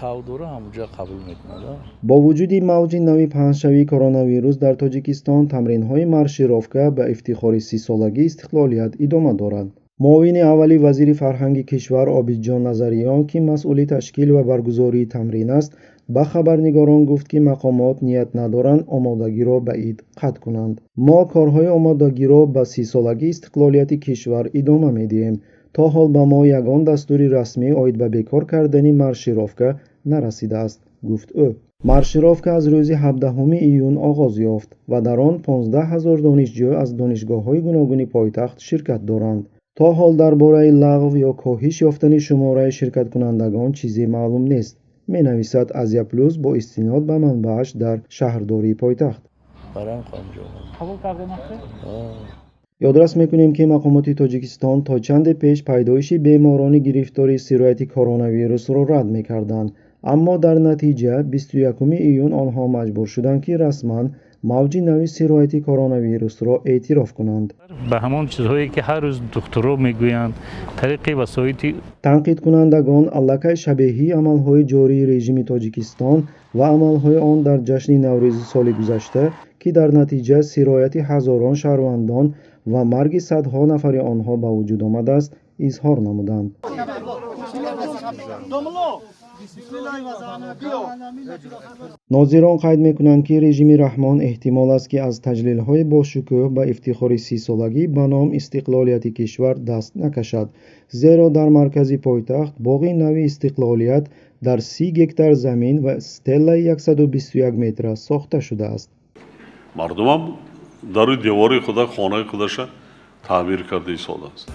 тав дора, ҳамунҷа қабул мекунад. Бо вуҷуди мавҷи нави паҳншавии коронавирус дар Тоҷикистон, тамринҳои маршировка ба ифтихори 30-солагии истиқлолият идома дорад. Муовини аввали вазири фарҳанги кишвар Обидҷон Назариён, ки масъули ташкил ва баргузории тамрин аст, ба хабарнигорон гуфт, ки мақомот ният надоранд омодагиро ба ид қатъ кунанд. Мо корҳои омодагиро ба 30-солагии истиқлолияти кишвар идома медиҳем. То ҳол ба мо ягон дастури расмӣ оид ба бекор кардани маршировка нарасидааст, гуфт ӯ. Маршировка аз рӯзи 17 июн оғоз ёфт ва дар он 15 ҳазор донишҷӯ аз донишгоҳҳои гуногуни пойтахт ширкат доранд. То ҳол дар бораи лағв ё коҳиш ёфтани шумораи ширкаткунандагон чизе маълум нест, менависад Азия Плюс бо истинод ба манбааш дар шаҳрдории пойтахт. Қабул карда нақша? Ёдрас мекунем, ки мақомоти Тоҷикистон то чанде пеш пайдоиши беморони гирифтори сирояти коронавирусро рад мекарданд, аммо дар натиҷа 21 июн онҳо маҷбур шуданд, ки расман мавҷи нави сирояти коронавирусро эътироф кунанд. Ба ҳамон чизҳое, ки ҳар рӯз духтуро мегӯянд, тариқи васоити Танқидкунандагон аллакай шабеҳии амалҳои ҷории режими Тоҷикистон ва амалҳои он дар ҷашни Наврӯзи соли гузашта, ки дар натиҷа сирояти ҳазорон шаҳрвандон ва марги садҳо нафари онҳо ба вуҷуд омадааст, изҳор намуданд. Нозирон қайд мекунанд, ки режими Раҳмон эҳтимол аст, ки аз таҷлилҳои бошукӯҳ ба ифтихори 30-солагӣ ба ном истиқлолияти кишвар даст накашад, зеро дар маркази пойтахт боғи нави Истиқлолият дар 30 гектар замин ва стеллаи 121 метра сохта шудааст. Мардумам дару девори худа, хонаи худаша таъмир карда истодааст.